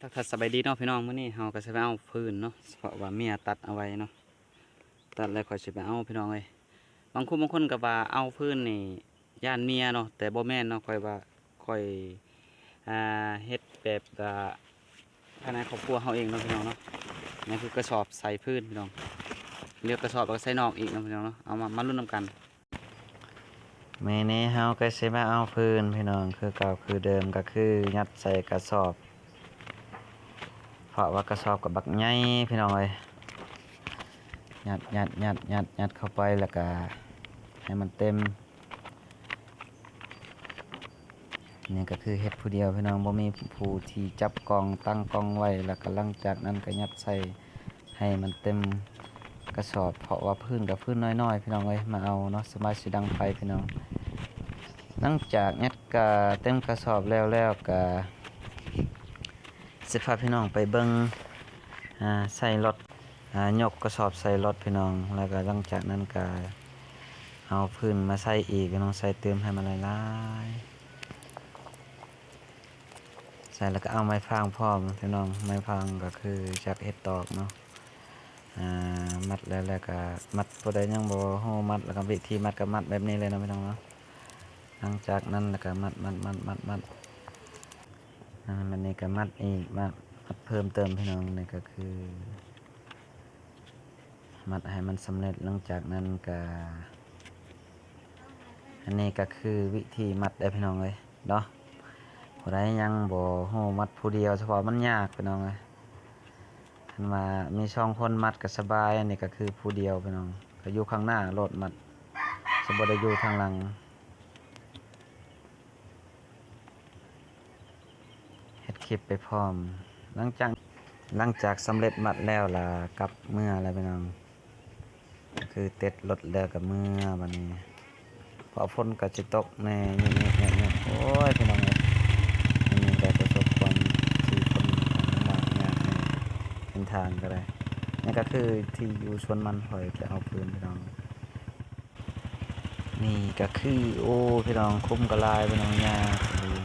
ທັກທາຍສະບາຍດີເນາະພີ່ນ້ອງ, ມື້ນີ້ເຮົາກໍຊິໄປເອົາຟືນເນາະ ເພາະວ່າເມຍຕັດເອົາໄວ້ເນາະ, ຕັດແລ້ວຂ້ອຍຊິໄປເອົາພີ່ນ້ອງເອີຍ. ບາງຄົນ ບາງຄົນກໍວ່າເອົາຟືນນີ້ຢ້ານເມຍເນາະ, ແຕ່ບໍ່ແມ່ນເນາະ, ຂ້ອຍວ່າຂ້ອຍ ອ່າ ເຮັດແບບ ອ່າ ພາຍໃນຄອບຄົວເຮົາເອງເນາະພີ່ນ້ອງເນາະ. ນີ້ຄືກະສອບໃສ່ຟືນພີ່ນ້ອງ, ເຫຼືອກະສອບແລ້ວກໍໃສ່ນອກອີກເນາະພີ່ນ້ອງເນາະ. ເອົາມາ ມາລຸ້ນນຳກັນ. ມື້ນີ້ເຮົາກໍຊິມາເອົາຟືນພີ່ນ້ອງ ຄືເກົ່າຄືເດີມ ກໍຄືຍັດໃສ່ກະສອບ ເພາະວ່າກະສອບກໍບັກໃຫຍ່ພີ່ນ້ອງເອີຍ. ຍັດ ຍັດ ຍັດ ຍັດ ຍັດເຂົ້າໄປ ແລ້ວກໍໃຫ້ມັນເຕັມ. ນີ້ກໍຄືເຮັດຜູ້ດຽວພີ່ນ້ອງ, ບໍ່ມີຜູ້ທີ່ຈັບກ່ອງ ຕັ້ງກ່ອງໄວ້, ແລ້ວກໍຫຼັງຈາກນັ້ນກໍຍັດໃສ່ ໃຫ້ມັນເຕັມກະສອບ ເພາະວ່າຟືນກໍຟືນນ້ອຍໆ ພີ່ນ້ອງເອີຍ. ມາເອົາເນາະ, ສະບາຍຊິດັງໄຟພີ່ນ້ອງ. ຫຼັງຈາກຍັດກະເຕັມກະສອບແລ້ວ ແລ້ວກະຊິພາພີ່ນ້ອງໄປເບິ່ງ ອ່າ ໃສ່ລົດ ອ່າ ຍົກກະສອບໃສ່ລົດພີ່ນ້ອງ, ແລ້ວກະຫຼັງຈາກນັ້ນກະເອົາຟືນມາໃສ່ອີກພີ່ນ້ອງ, ໃສ່ຕື່ມໃຫ້ມັນຫຼາຍໆ. ໃສ່ແລ້ວກໍເອົາໄມ້ຟາງພ້ອມພີ່ນ້ອງ, ໄມ້ຟາງກໍຄືຈັກເຮັດຕອກເນາະ. ອ່າ ມັດແລ້ວ ແລ້ວກໍມັດ, ຜູ້ໃດຍັງບໍ່ຮູ້ມັດ ແລ້ວກໍວິທີມັດກໍມັດແບບນີ້ເລີຍເນາະພີ່ນ້ອງເນາະ. ຫຼັງຈາກນັ້ນແລ້ວກໍມັດ ມັດ ມັດ ມັດ ມັດ. ອ່າ ບັດນີ້ກໍມັດອີກ ມັດ ມັດເພີ່ມເຕີມພີ່ນ້ອງ. ນີ້ກໍຄືມັດໃຫ້ມັນສຳເລັດ. ຫຼັງຈາກນັ້ນກໍ ອັນນີ້ກໍຄືວິທີມັດເດີພີ່ນ້ອງເອີຍເນາະ. ຜູ້ໃດຍັງບໍ່ຮູ້ມັດຜູ້ດຽວ ສະເພາະມັນຍາກພີ່ນ້ອງເອີຍ. ຄັນວ່າມີສອງຄົນມັດກໍສະບາຍ, ອັນນີ້ກໍຄືຜູ້ດຽວພີ່ນ້ອງ, ກໍຢູ່ຂ້າງໜ້າໂລດມັດ, ຈະບໍ່ໄດ້ຢູ່ທາງຫຼັງ. ເຮັດຄລິບໄປພ້ອມ. ຫຼັງຈາກ ຫຼັງຈາກສຳເລັດມັດແລ້ວລະກັບເມືອແລ້ວພີ່ນ້ອງ, ຄືເຕັດລົດແລ້ວກໍເມືອບັດນີ້, ເພາະຝົນກໍຊິຕົກແດ່. ໂອ້ຍ ພີ່ນ້ອງເອີຍ, ອັນນີ້ກໍປະສົບຄວາມທີ່ຝົນລຳບາກຍາກໃນເສັ້ນທາງກໍໄດ້. ນີ້ກໍຄືທີ່ຢູ່ສວນມັນ ຂ້ອຍໄປເອົາຟືນພີ່ນ້ອງ. ນີ້ກໍຄື ໂອ້ ພີ່ນ້ອງ, ຄຸ້ມກໍຫຼາຍພີ່ນ້ອງ, ຍາກອີ່ຫຼີ.